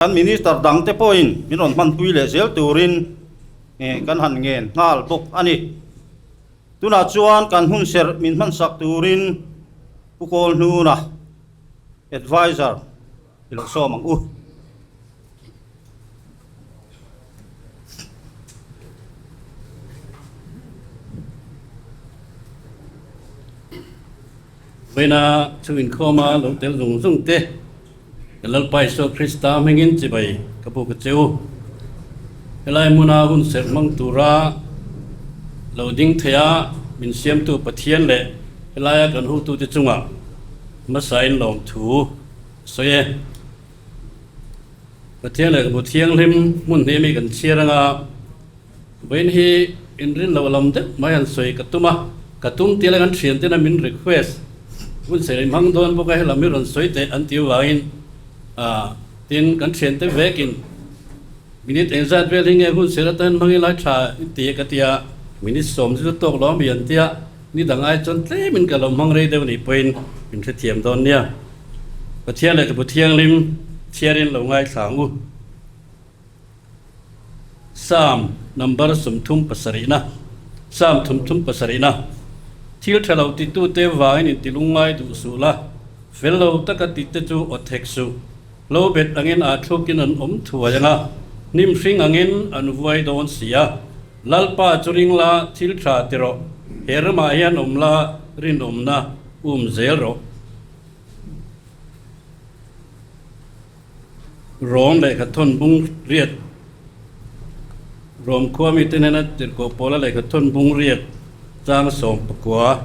Kan Minister dangte pawhin min rawn hmanpui leh zel turin kan han ngen nghal bawk a ni. Tunah chuan kan hun serh min hmansak turin Pu Kawlhnuna, Adviser, i lo sawm ang u. Vawiina chhung inkhawma lo tel zung zung te, ka Lalpa Isua Krista hmingin chibai ka buk a che u. Helai hmuna hun serh hmang tura lo ding theia min siamtu Pathian leh helaia kan hutute chungah hmasain lawmthu a sawi e. Pathian leh Ka Thianghlim hmun hnih ami kan chhiar anga vawiin hi inrin loh lam deuh mai han sawi ka tum a, ka tum tila kan thian tena min request hun sawi hmang dawn bawk a helam hi rawn sawi teh an ti avangin ah tin kan thian te vekin minute engzat vel hi nge hun sawi atan hmang ila tha i ti a ka ti a, minute sawm chu tawk lo ami an tia ni dang ai chuan tlemin ka lo hmang rei deuh anih pawhin min hrethiam dawn nia. Pathian lehkhabu thianghlim chhiarin lo ngaithla ang u. Psalm number 37na Psalm 37na Thil tha lo titute vangin intilungngai duh suh la, fel lo taka tite chu aw thek suh. Lo bet angin aa thlukin an awm thuai ang a, hnim hring angin an vuai dawn si a. Lalpa chu ring la, thil tha ti rawh, he ramah hian awm la, rinawmna um zel rawh. Rom lehkha thawn bung riat Rom khua mite hnena tirhkoh pawla lehkha thawn bung riat chang 19.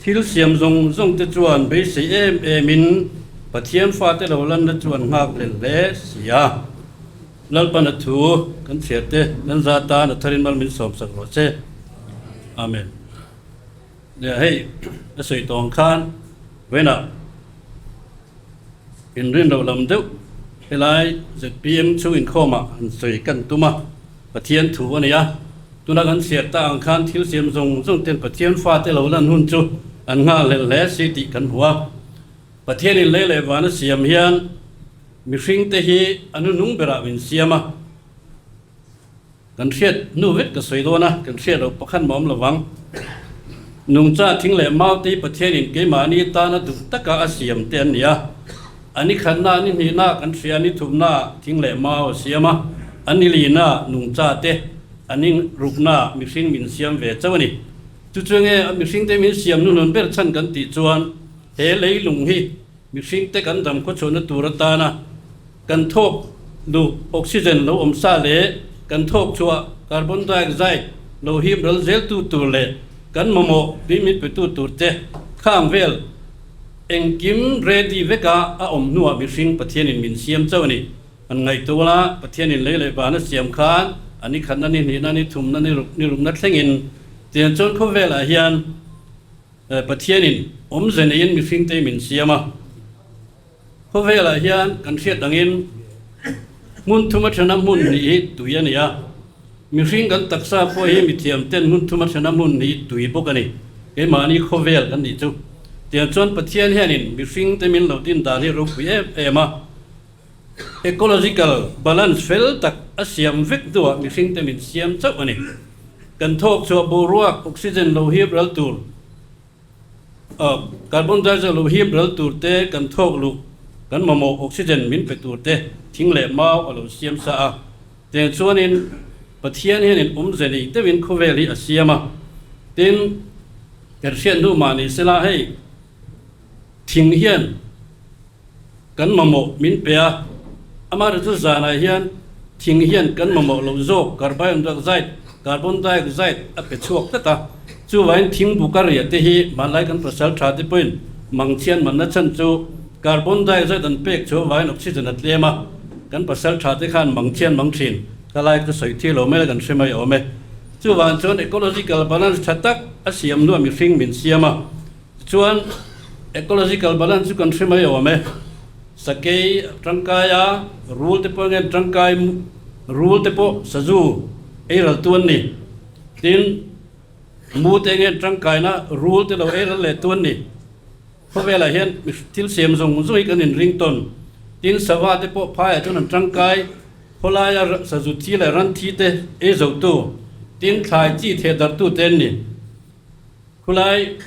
Thil siam zawng zawng te chuan beisei em em in Pathian fate lo lanna chu an nghak lel hle si a. Lalpan a thu kan chhiar te kan za tan a tharin mal min sawmsak rawh che. Amen. Nia hei a sawi tawng khan vawiinah inrin loh lam deuh helai zpm chhung inkhawmah han sawi kan tum a, Pathian thu a ni a. Tuna kan chhiar ta ang khan thil siam zawng zawng ten Pathian fate lo lan hun chu an nghakhlelh hle si tih kan hmu a. Pathianin lei leh van a siam hian Mihringte hi a nunung berah min siam a, kan hriat hnu vek ka sawi dawn a, kan hriat loh pakhat mah awm lovang. Nungcha thing leh mau te hi Pathianin keimahni tana duh taka a siam te an ni a. A ni khatna, ni hnihna kan hria, ni thumna thing leh mau a siam a, a ni lina nungcha te, a ni rukna mihring min siam ve chauh a ni. Chu chu enge mihringte min siam nunun ber chhan kan tih chuan he leilung hi Mihringte kan dam khawchhuahna tur atana kan thawk duh oxygen lo awm sa leh kan thawk chhuah carbon dioxide lo him ral zeltu tur leh kan mamawh tui min petu tur te khang vel engkim ready veka a awm hnuah mihring Pathianin min siam chauh a ni. An ngaihtuah a, Pathianin lei leh van a siam khan a ni khatna, ni hnihna, ni thumna, ni ruk, ni rukna thlengin tiang chuan khawvelah hian Pathianin awmze neiin mihringte min siam a, khawvelah hian kan hriat angin hmun thum athena hmun hnih hi tui a ni a, mihring kan taksa pawh hi mithiamten hmun thum athena hmun hnih tui bawk a ni, keimahni khawvel kan nih chu. Tiang chuan Pathian hianin mihringte min lo din dan hi ropui em em a, Ecological balance fel tak a siam vek hnuah mihringte min siam chauh a ni. Kan thawk chhuah boruak oxygen lo hip ral tur, carbon dioxide lo hip ral tur te kan thawk luh kan mamawh oxygen min pe tur te thing leh mau a lo siam sa a. Tiang chuanin Pathian hianin awmze nei deuhin khawvel hi a siam a. Tin, kan hriat hnu mah ni sela hei thing hian, Kan mamawh min pe a, amaherawhchu chu zanah hian thing hian kan mamawh loh zawk carbon dioxide, carbon dioxide, a pe chhuak tlat a. Chuvangin thing buk a riah te hi hmanlai kan pasal tha te pawhin mangchhian manna chhan chu carbon dioxide an pek chu avangin oxygen a tlem a, kan pasal tha te khan mangchhian mang thin. Ka lai chu sawi thil lo mai la kan hre mai awm e. Chuvang chuan ecological balance tha tak a siam hnuah mihring min siam a. Tichuan, ecological balance chu kan hre mai awm e. Sakei a tangkai a, rul te pawh nge tangkai, rul te pawh sazu ei ral tu an ni. Tin, Mu te nge tangkaina rul te lo ei ral leh tu an ni. Khawvelah hian thil siam zawng zawng hi kan inring tawn. Tin, sava te pawh phaiah chuan an tangkai, khawlaia sazu thi leh ran thi te ei zotu, tin thlai chi theh darhtu te an ni. Khulai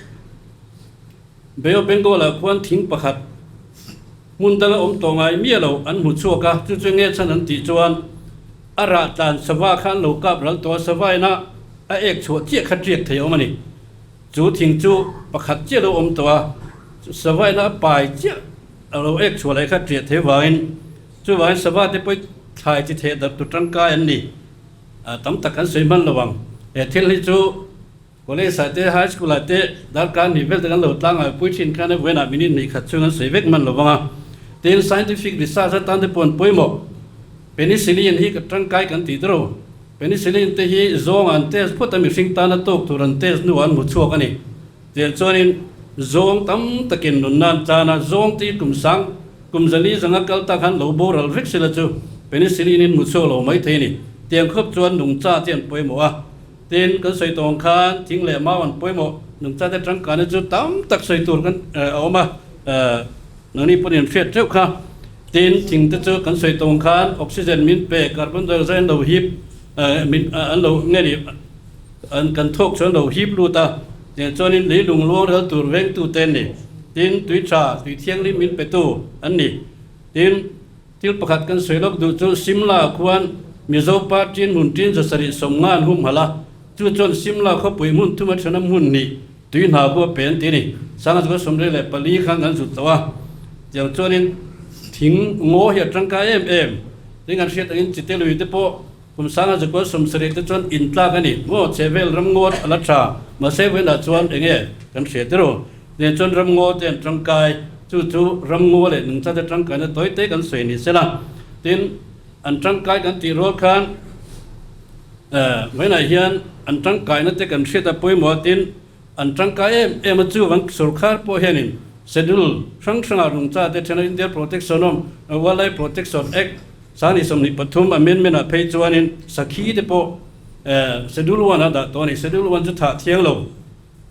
Bay of Bengal-ah khuan thing pakhat hmun danga awm tawh ngai miah lo an hmu chhuak a, chu chu nge chhan an tih chuan a rah tlan sava kha an lo kap ral tawh a, sava ina a ek chhuah chiah kha tiak thei a awm a ni. Chu thing chu pakhat chiah lo awm tawh a, sava ina a pai chiah a lo ek chhuah leh kha tiah thei vangin chuvangin sava te pawh thlai chi theh darh tu tangkai an ni. Tam tak kan sawi hman lo ang. He thil hi chu College ah te, High School ah te darkar hnih vel te kan lo tlang a, pui thin khan vawiinah minute hnih khat chhung an sawi vek hman lo vang a. Tin, scientific research atan te pawh an pawimawh. Penicillin hi ka tangkai kan tih tawh. Penicillin te hi zawng an test phawt a, mihring tana tawk tur an test hnuah an hmu chhuak a ni. Tiang chuanin zawng tam takin nunna an tan a, zawng te hi kum sang, kum zali zanga kal tak han lo boral vek sela chu penicillin in hmu chhuak lo mai thei a ni. Tiang khawp chuan nungcha te an pawimawh a. Tin, kan sawi tawng khan thing leh mau an pawimawh nungchate tangkaina chu tam tak sawi tur kan a awm a, nangni pawhin an hriat teuh kha. Tin, thing te chu kan sawi tawng khan oxygen min pe, carbon dioxide an lo hip min an lo nge ni an kan thawk chu an lo hip lut a, tiang chuanin leilung luang ral tur vengtu te an ni. Tin, tui tha, tui thianghlim min petu an ni. Tin, Thil pakhat kan sawi lawk duh chu Simla khuan Mizo pa ṭin hmun ṭin 700 sawmnga an humhalh a, chu chuan Simla khawpui hmun thuma ṭhena hmun hnih tui hna khu a pe an ti a ni. Sanga chu 74 khan kan zut tawh a, tiang chuanin thing ngaw hi a tangkai em em. Tin kan hriat angin chite lui te pawh kum 1970 te chuan intlak a ni. Ngaw chhehvel ram ngaw a la tha, mahse vawiinah chuan enge kan hriat ero. Tiang chuan ram ngaw te an tangkai. Chu chu ramngaw leh nungchate tangkaina tawi te kan sawi ni sela. Tin, an tangkai kan tih rual khan vawiinah hian an tangkaina te kan hriat a pawimawh a, tin, an tangkai em em a chuvang sorkar pawh hianin schedule hrang hrangah nungchate thena India Protection awm Wildlife Protection Act 2023 amendment ah phei chuanin sakhi te pawh schedule one ah dah tawh a ni. Schedule one chu thah thiang lo.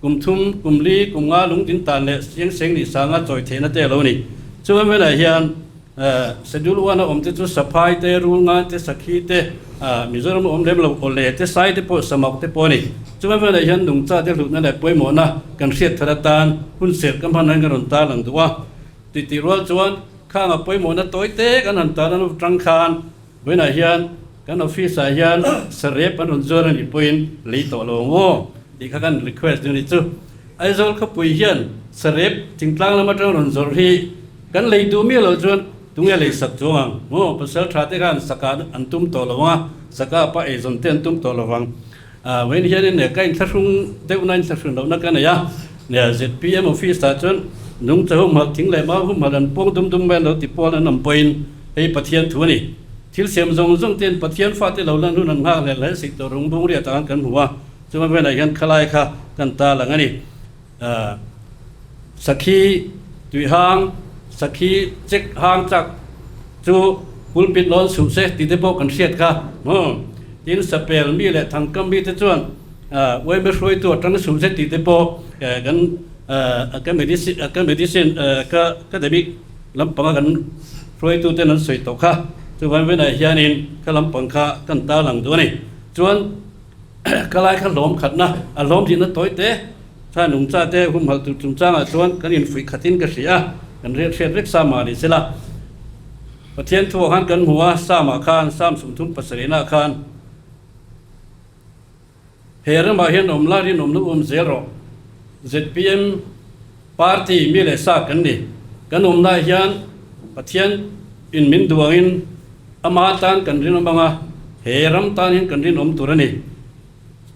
Kum thum, kum li, kum nga lungtin tan leh siang seng nih sanga chawi theihna te a lo ni. Chuan velah hian Schedule one a awm te chu Saphai te, Rulngan te, Sakhi te, Mizoram a awm lem lo, Awle te, Sai te pawh, Samak te pawh a ni. Chuan velah hian nungcha te hlutna leh pawimawhna kan hriat thar atan hun serh ka hman ang ka rawn tarlang duh a. Titih rual chuan khang a pawimawhna tawi te kan han tarlan atang khan Vawiinah hian kan office ah hian sarep an rawn zuar a nih pawhin lei tawh lo ang aw tih kha kan request deuh a nih chu. Aizawl khawpui hian sarep thingtlang lam atang rawn zawrh hi kan lei duh miah loh chuan tunge lei sak chuang ang maw? Pasal tha te khan saka an tum tawh lo ang a, saka pa eizawn te an tum tawh lo vang. Vawiin hianin ka inthlahrung deuhna inthlahrun lohna ka nei a, zpm office ah chuan nungcha humhalh thing leh mau humhalh an pawng dum dum mai an lo ti pawl an awm pawhin hei Pathian thu a ni. Thil siam zawng zawng ten Pathian fate lo lan hun an nghak leh hle sik tawh rung bung riat ang kan hmu a, chuma velah hian khalai kha kan ta lang a ni. Sakhi tuihang, sakhi chek hang chak chu pulpit lawn suh se tih te pawh kan hriat kha. Tin, sapel mi leh thangkam mi te chuan uaime hruaitu atang suh se tih te pawh kan ka medicine ka medicine ka academic lampanga kan hruaitu ten an sawi tawh kha. Chuvang venah hianin ka lampang kha kan tarlang duh a ni. Chuan Ka lai kha hlawm khatna, a hlawm dihna tawi te, tha nungcha te humhalh tur chungchangah chuan kan infuih khatin ka hria a, kan riat hriat vek sa mah ni sela. Pathian thuah khan kan hmu a, Psalm-ah khan, Psalm 37-ah khan, He ramah hian awm la rinawmna um zel rawh. Zpm Party mi leh sa kan ni. Kan awmnaah hian Pathian in min duh angin ama tan kan rinawm ang a, he ram tan hian kan rinawm tur a ni.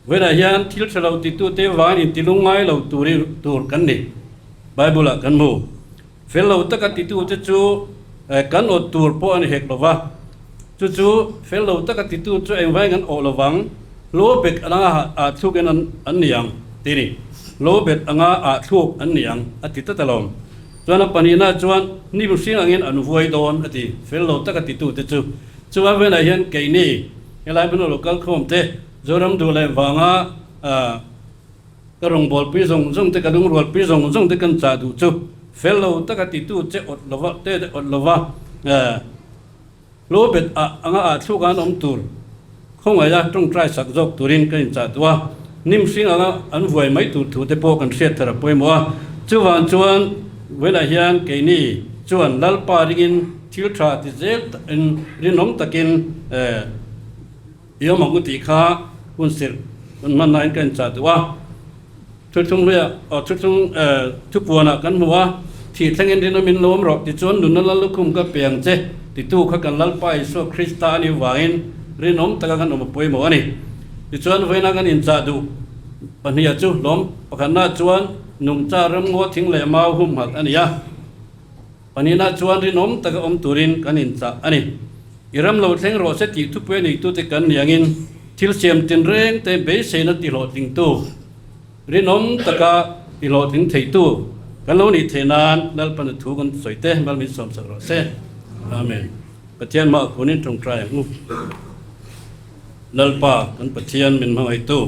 Vawiinah hian thil tha lo titute vangin intilung ngai lo tur kan ni. Bible-ah kan hmu. Fel lo taka titute chu kan awt tur pawh a ni hek lo va. Chu chu fel lo taka titu chu engvangin an awh lo vang, lo bet anga ah thluk in an ni ang ti ni. Lo bet anga ah thluk an ni ang a ti tlat alawm. Chuan a pahnihna chuan ni mihring angin an vuai dawn a ti, fel lo taka titute chu. Chuvang velah hian keini helai hmuna lo kal khawm te Zoram duh leh vanga. Ka rawngbawlpui zawng zawng te, ka lungrualpui zawng zawng te kan chah duh chu fel lo taka titu che awt lova te awt lova lo bet ah anga ah thluk an awm tur khawngaih a tawngtai sak zawk turin ka inchah duh a, hnim hring anga an vuai mai tur thu te pawh kan hriat thar a pawimawh a. Chuvang chuan vawilah hian keini chuan Lalpa ringin thil tha ti zel in rinawm takin i awm ang u tih kha hun sirh hun hman nain ka inchah duh a. Thuthlung hluiah aw thuthlung thupuanah kan hmu a, thih thlengin rinawmin lo awm rawh tichuan nunna lal lukhum ka pe ang che titu kha kan Lalpa Isua Krista a nih vangin rinawm taka kan awm a pawimawh a ni. Tichuan vawiina kan inchah duh pahniha chu hlawm pakhatna chuan nungcha ramngaw thing leh mau humhalh a ni a, pahnihna chuan rinawm taka awm turin kan inchah a ni. I ram lo thleng rawh se tih thupui a neitute kan ni angin thil siam tinreng te beiseina tihlawhtlingtu, Rinawm taka i hlawhtling theitu kan lo nih theih nan Lalpana thu kan sawi te mal min sawmsak rawh se. Amen. Pathian mah khunin tawngtai ang u. Lalpa kan Pathian min hmangaihtu,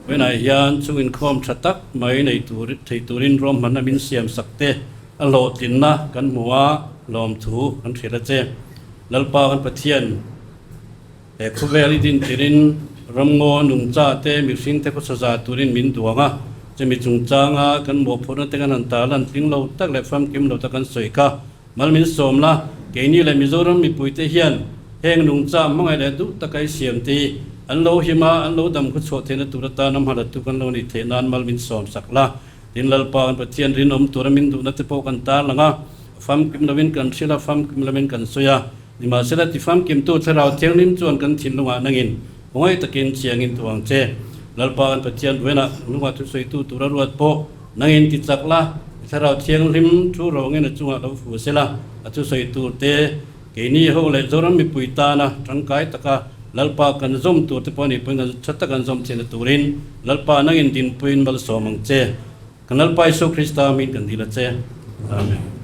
vawiinah hian chung inkhawm tha tak mai nei tur thei turin ruahmanna min siamsak te a hlawhtlinna kan hmu a, lawmthu kan hrilh a che. Lalpa kan Pathian. He khawvel i din tirin ramngaw nungcha te mihring te khawsa za turin min duang a, chumi chungchanga kan mawhphurhna te kan han tar lan tling lo tak leh famkim lo tak kan sawi kha. Mal min sawm la, keini leh Mizoram mipui te hian heng nungcha hmangaih leh duh taka i siam te hi an lo him a, an lo dam khawchhuah theihna tur atan a hmalatu kan lo nih theih nan mal min sawm sak la. Tin, Lalpa kan Pathian rinawm tura min duhna te pawh kan tar lang a, famkim lovin kan hrilh a, famkim lovin kan sawi a. Nimahsela, ti famkimtu Thlarau Thianghlim chuan kan thinlungah nangin khawngaih takin chiangin tu ang che. Lalpa kan Pathian buainah hnungah thusawitu tura ruat pawh nangin ti chak la, i Thlarau Thianghlim thu rawngin a chungah lo fu sela, a thusawi tur te keini ho leh Zoram mipui tana tangkai taka Lalpa kan zawm tur te pawh ni pawhin kan tha taka an zawm theihna turin Lalpa nangin dinpuiin malsawm ang che. Kan Lalpa Isua Krista min kan dil a che. Amen.